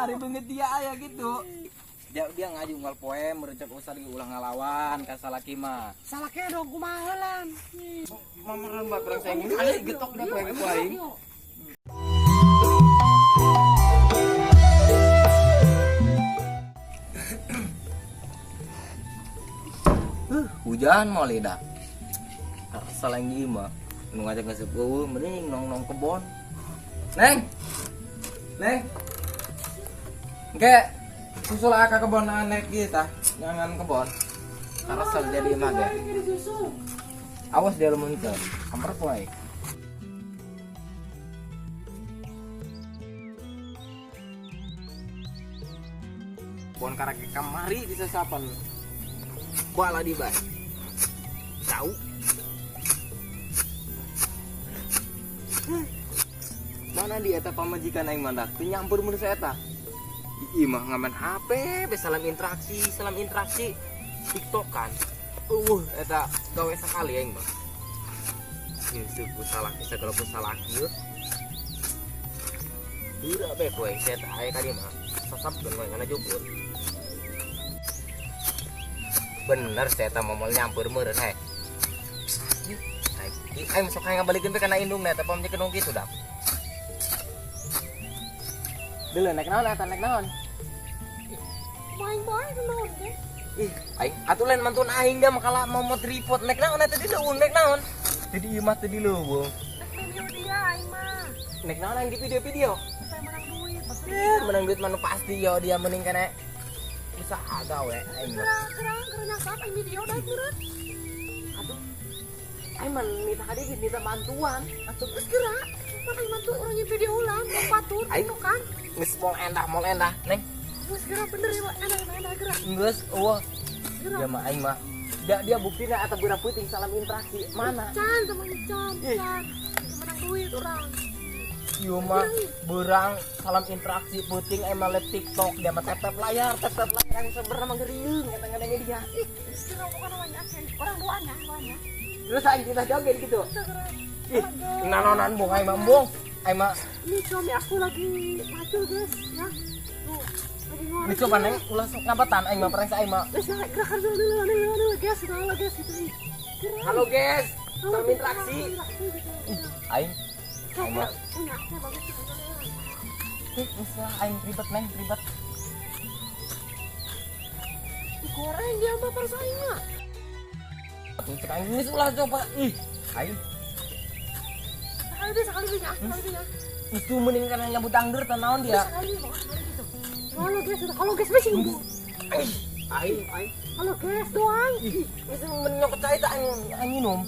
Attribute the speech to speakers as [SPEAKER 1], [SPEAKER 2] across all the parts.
[SPEAKER 1] Ari beungeut dia aya gitu. Dia ngaju unggal poe merecek usah lagi ulah ngalawan ka salaki mah.
[SPEAKER 2] Salaki dong kumaha heulan.
[SPEAKER 1] Mamaran bae perang saya ini getok dah poe ku aing. Hujan mau lidah. Kesel lagi mah. Nu ngajak ngesep eueuh mending nong-nong kebon. Neng. Neng. Engke susul aka kebon anek kita, jangan kebon. Kesel jadi mah ge. Awas dia lamun teu. Amper poe. Kebon karek kamari disesapan. Kuala di bay. Tahu. Mana di eta pamajikan aing mandak teu nyampur mun eta. Ih mah ngamen HP be salam interaksi TikTok kan. Eta gawe sakali aing mah. Geus ku salah bisa kalau ku salah kieu. Dura be poe eta aya ka dieu mah. Sasapkeun we ngana jukut. Bener saya eta momol nyampur meureun he. Aing sok hayang ngabalikeun be kana indung eta pamajikan nu kitu dak. Dulu naik naon eta naik naon?
[SPEAKER 2] Main-main naon teh?
[SPEAKER 1] Ih, aing atuh lain mantun aing da makala mau tripod naik naon eta di leuweung naik naon? Teu di imah teu di leuweung.
[SPEAKER 2] Naik video dia aing mah.
[SPEAKER 1] Naik naon aing di video-video?
[SPEAKER 2] Supaya menang duit.
[SPEAKER 1] Menang duit mah pasti yo dia mending kana usaha gawe aing mah.
[SPEAKER 2] Gerak nyasap aing video da meureun.
[SPEAKER 1] Aduh. Aing mah minta ka dieu minta bantuan.
[SPEAKER 2] Atuh geus gerak. Mana aing bantu orang yang video ulang, batur itu kan.
[SPEAKER 1] Geus mol endah, Neng.
[SPEAKER 2] Geus gerak bener ya, endah gerak.
[SPEAKER 1] Geus eueuh. Dia mah aing mah. Dia buktina eta beurang peuting salam interaksi. Mana?
[SPEAKER 2] Can sama can, can. Menang duit urang.
[SPEAKER 1] Ieu mah beurang salam interaksi peuting aing mah live TikTok dia mah tap-tap layar yang sebenarnya mah geriung eta ngadenge dia.
[SPEAKER 2] Ih, geus gerak pokona mah orang doanya, doanya.
[SPEAKER 1] Terus aing kita joget gitu. Ih, nanonan bong aing mah bong. Aing mah
[SPEAKER 2] ini suami aku lagi macul guys ya. Tuh, lagi ngorek.
[SPEAKER 1] Ini coba neng ulah sok ngabatan aing mah perang aing mah.
[SPEAKER 2] Geus gerakan dulu guys, halo guys gitu.
[SPEAKER 1] Halo guys, salam interaksi. Aing. Aing mah. Ih, geus lah aing ribet neng, ribet.
[SPEAKER 2] Goreng dia mah perang aing mah.
[SPEAKER 1] Atuh cek aing geus ulah coba. Ih, aing.
[SPEAKER 2] Sekali sekali ya.
[SPEAKER 1] Itu mending karena nyambut dangdur teh naon dia.
[SPEAKER 2] Sekali gitu. Halo guys, halo guys masih nunggu.
[SPEAKER 1] Aing, aing.
[SPEAKER 2] Halo guys doang.
[SPEAKER 1] Ih, geus mending nyokot cai teh aing minum.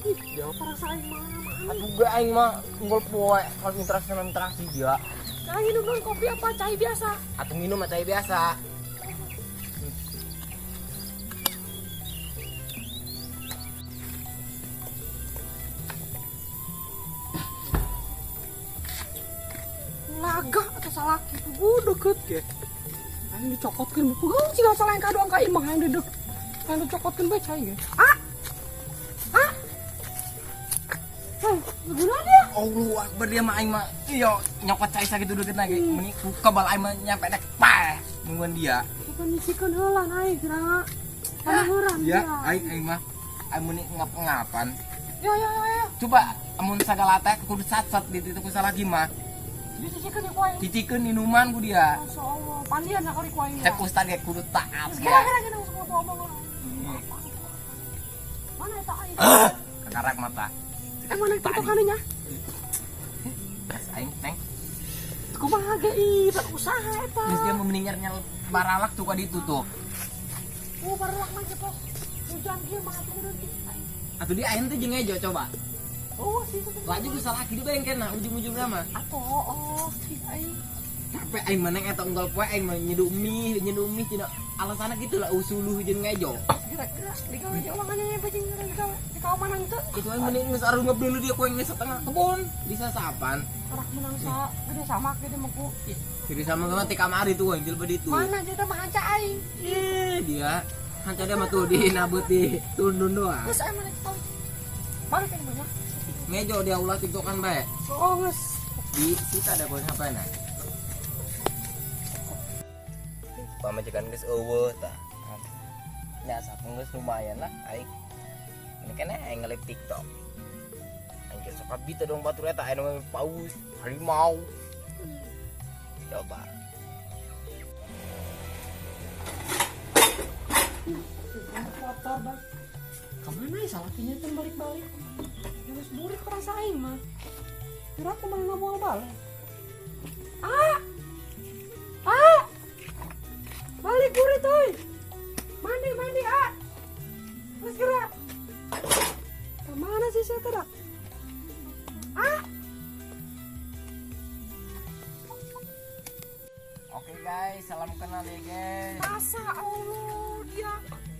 [SPEAKER 2] Ih, ya parang aing mah.
[SPEAKER 1] Atuh ge aing mah unggul poe kalau interaksi dia.
[SPEAKER 2] Aing minum dong kopi apa cai biasa?
[SPEAKER 1] Atuh minum cai biasa.
[SPEAKER 2] Laga atau salaki pugu deket ge. Aing dicokotkeun pugu cing salah yang kadoang ka imah aing dedek. Aing dicokotkeun bae cai ge. Ah. Ah. Hei, guna dia.
[SPEAKER 1] Allahu Akbar dia mah aing mah. Iya, nyokot cai sakitu deket lagi. Meni ku kebal aing mah nyampe dek paeh nungguan dia.
[SPEAKER 2] Bukan nisikeun heula aing geura. Panuhuran
[SPEAKER 1] dia. Aing mah aing meni ngap-ngapan.
[SPEAKER 2] Yo yo yo.
[SPEAKER 1] Coba amun sagala teh kudu sat-sat di ditu ku salaki mah.
[SPEAKER 2] Dicicikeun ku aing.
[SPEAKER 1] Cicikeun minuman ku dia.
[SPEAKER 2] Masyaallah, pandian sakali ku aing.
[SPEAKER 1] Cek ustad ge kudu taat.
[SPEAKER 2] Geura-geura geuna ngomong. Mana eta aing?
[SPEAKER 1] Kakarak mata.
[SPEAKER 2] Mana tiktokan nya?
[SPEAKER 1] Geus aing, Neng.
[SPEAKER 2] Kumaha ge ih, usaha eta.
[SPEAKER 1] Geus dia mending nyel baralak tuh ka ditu tuh.
[SPEAKER 2] Oh, baralak mah cepok. Hujan kieu mah atuh meureun.
[SPEAKER 1] Atuh dia aing teh jeung ejo coba.
[SPEAKER 2] Oh, sih itu.
[SPEAKER 1] Laju ku salaki di bengkel nah ujung-ujungnya mah.
[SPEAKER 2] Atuh, oh, sih aing.
[SPEAKER 1] Capek aing maneh eta unggal poe aing mah nyeduh mie cenah alasanna kitu lah usuluh jeung ngejo.
[SPEAKER 2] Gerak-gerak digawe di ulangannya nyampe jeung digawe di kaomanan teu.
[SPEAKER 1] Itu aing mending geus arungep dulu dia koe geus setengah kebun disasapan.
[SPEAKER 2] Arak menang sa gede sama gede mah ku.
[SPEAKER 1] Gede sama mah ti kamari tuh aing jelema ditu.
[SPEAKER 2] Mana dia mah hanca aing.
[SPEAKER 1] Ih, dia hanca dia mah tuh di nabut di tundun doang.
[SPEAKER 2] Geus aing mah tahu. Balik aing mah.
[SPEAKER 1] Ngejo dia ulah tiktokan bae.
[SPEAKER 2] Oh, geus.
[SPEAKER 1] Di sita ada koe HP na. Pamajikan geus eueuh tah. Nyasap geus lumayan lah aing. Ini kan aing nge-live TikTok. Aing geus sok abdi teh dong batur eta aya nu paus, harimau. Coba.
[SPEAKER 2] Kotor bang. Kemana ya salakinya tuh balik-balik? Ya geus burik perasa aing mah. Kira aku mana moal balik. Ah! Ah! Balik burit euy. Mandi mandi ah. Geus geura. Kemana sih saya teh? Ah!
[SPEAKER 1] Oke guys, salam kenal ya guys.
[SPEAKER 2] Masa Allah dia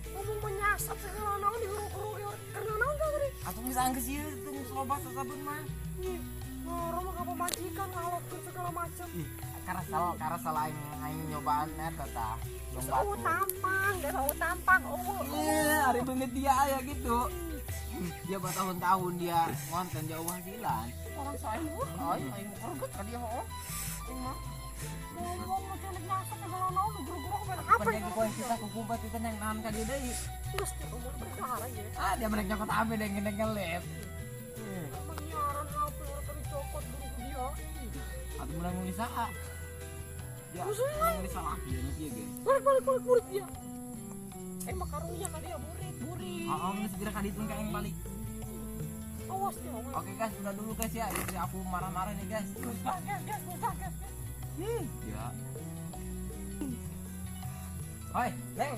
[SPEAKER 2] ngomong menyasap segala naon dihuru-huru karena naon teh tadi?
[SPEAKER 1] Atuh geus anggeus ieu teu geus loba sasabun mah.
[SPEAKER 2] Ih, ngorong mah ka pamajikan ngalokeun segala macam.
[SPEAKER 1] Ih, karena salah aing aing nyobaan eta tah.
[SPEAKER 2] Oh tampang, dia oh tampang, oh.
[SPEAKER 1] Iya, ari beungeut dia aya gitu. Dia bertahun-tahun dia ngonten jauh hasilan.
[SPEAKER 2] Orang saya mah.
[SPEAKER 1] Oh, aing kerget ka dia heuh.
[SPEAKER 2] Aing mah ngomong macam nek nyasap segala naon guru-guru kemana apa
[SPEAKER 1] ya? Poin kita kukumpat itu neng naon ka dia deui.
[SPEAKER 2] Geus teh umur berkara ya.
[SPEAKER 1] Ah, dia mereka nyokot HP deh ngedek ngelip.
[SPEAKER 2] Penyiaran HP orang tadi cokot guru dia.
[SPEAKER 1] Atau menang nulis saha? Ya, nulis salah dia nanti ya, guys.
[SPEAKER 2] Balik balik balik burit dia. Mah karunya ka dia burit burit.
[SPEAKER 1] Oh, geus segera ka ditu ka aing balik.
[SPEAKER 2] Awas dia.
[SPEAKER 1] Oke guys, udah dulu guys ya. Istri aku marah-marah nih guys.
[SPEAKER 2] Guys, guys, guys, guys.
[SPEAKER 1] Ya. Hai, Neng.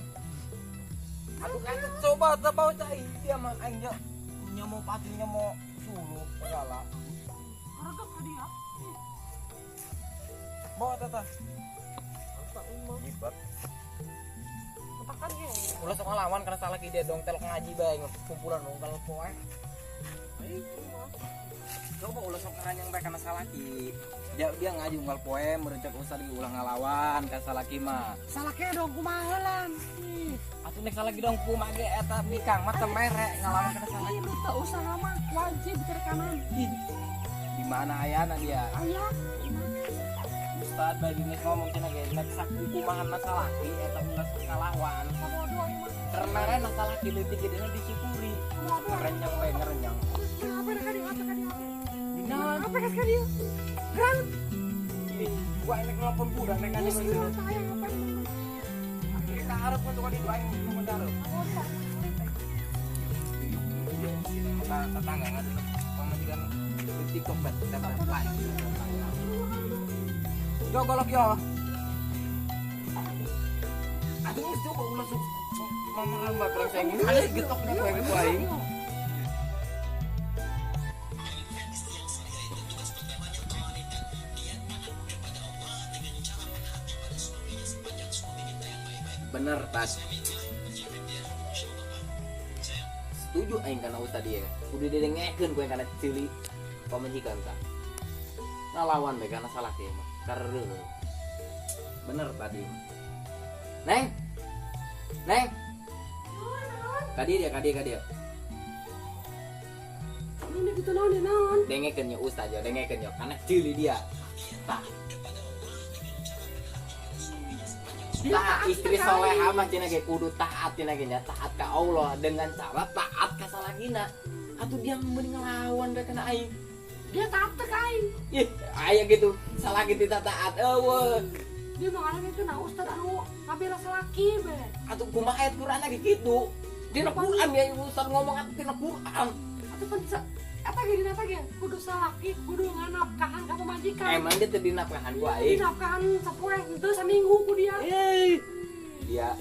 [SPEAKER 1] Aku kan coba coba cai dia mah aing nya mau patinya mau suluh segala.
[SPEAKER 2] Harga ka dia.
[SPEAKER 1] Bawa tata. Gibak.
[SPEAKER 2] Mentakan ge.
[SPEAKER 1] Ulah sok ngelawan karena salah dia dong telok ngaji bae kumpulan dong kalau poe. Coba ulah sok ngaranyang bae kana salaki. Dia ngaji unggal poe merecek usah di ulah ngalawan ka salaki mah.
[SPEAKER 2] Salaki dong kumaha heulan.
[SPEAKER 1] Atuh nek salaki dong kumaha ge eta bikang mah teu mere ngalawan kana salaki.
[SPEAKER 2] Lu teu usaha mah wajib kiri kanan.
[SPEAKER 1] Di mana ayana dia?
[SPEAKER 2] Aya.
[SPEAKER 1] Ustad bagi geus ngomong cenah ge nek sakukumahan masalah salaki eta ulah sok ngalawan.
[SPEAKER 2] Sabodo ieu mah.
[SPEAKER 1] Keur mere na salaki leutik gedena disyukuri. Ngerenyang bae ngerenyang.
[SPEAKER 2] Apa ka dia? Apa ka dia?
[SPEAKER 1] Dina
[SPEAKER 2] apa ka dia? Geran.
[SPEAKER 1] Gua enek nelpon budak nek kan
[SPEAKER 2] geus tayang apa
[SPEAKER 1] kita harap untuk di aing nelpon dareup. Tetangga ngadu pamajikan di TikTok bet tetep like. Yo golok yo. Aduh geus coba ulah sok mama mah kurang sayang. Ada getok dah ku aing. Bener tas. Setuju aing kana ustad ieu. Kudu didengekeun ku aing kana ceuli pamajikan tah. Ngalawan bae kana salah kieu mah. Kareuh. Bener tadi. Neng. Neng. Ka dieu dia, ka dieu, ka dieu.
[SPEAKER 2] Ini kitu naon naon?
[SPEAKER 1] Dengekeun nya ustad ya, dengekeun nya kana ceuli dia. Tah. Nah, istri soleha mah cenah ge kudu taat cenah ge nya, taat ka Allah dengan cara taat ka salakina. Atuh dia mending ngelawan bae kana aing.
[SPEAKER 2] Dia taat teh ka aing.
[SPEAKER 1] Ih, aya gitu, salaki tidak taat eueuh.
[SPEAKER 2] Dia mah ngaranna na ustad anu ngabela salaki be.
[SPEAKER 1] Atuh kumaha ayat Quran lagi kitu. Dina Quran ya ustad ngomong atuh dina Quran.
[SPEAKER 2] Atuh pan eta ge dina eta ge kudu salaki kudu nganapkahan ka pamajikan.
[SPEAKER 1] Emang dia teu dinapkahan ku aing.
[SPEAKER 2] Dinapkahan sapoe henteu saminggu ku dia.
[SPEAKER 1] Dia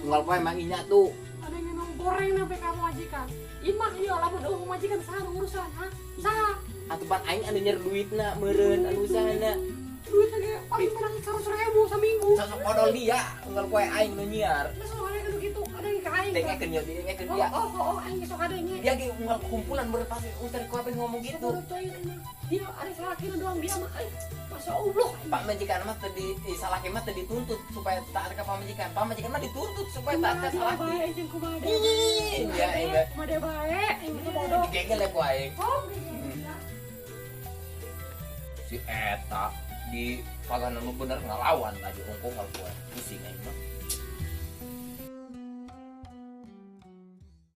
[SPEAKER 1] unggal poe emang inya tuh.
[SPEAKER 2] Ada yang minum goreng sampai ka pamajikan. Imah ieu lamun eueuh pamajikan saha nu urusan, ha? Saha?
[SPEAKER 1] Atuh pan aing anu nyer duitna meureun anu usahana.
[SPEAKER 2] Duit ge paling menang 100.000 saminggu.
[SPEAKER 1] Sosok odol dia unggal poe aing nu nyiar.
[SPEAKER 2] Geus soalnya kudu kitu, ada yang ka aing.
[SPEAKER 1] Dengekeun yo, dengekeun dia.
[SPEAKER 2] Oh, aing sok adanya.
[SPEAKER 1] Dia ge unggal kumpulan berpasti ustad ku apa ngomong gitu.
[SPEAKER 2] Dia ada salaki doang dia mah. Masya Allah.
[SPEAKER 1] Pak majikan mah teu di salaki mah teu dituntut supaya taat ka pamajikan. Pamajikan mah dituntut supaya taat ka salaki. Ih, dia aing.
[SPEAKER 2] Kumaha bae, aing teh bodoh.
[SPEAKER 1] Digegel ku aing.
[SPEAKER 2] Oh,
[SPEAKER 1] si eta di pagan anu bener ngalawan ngaji ongkong kalau pusing aing.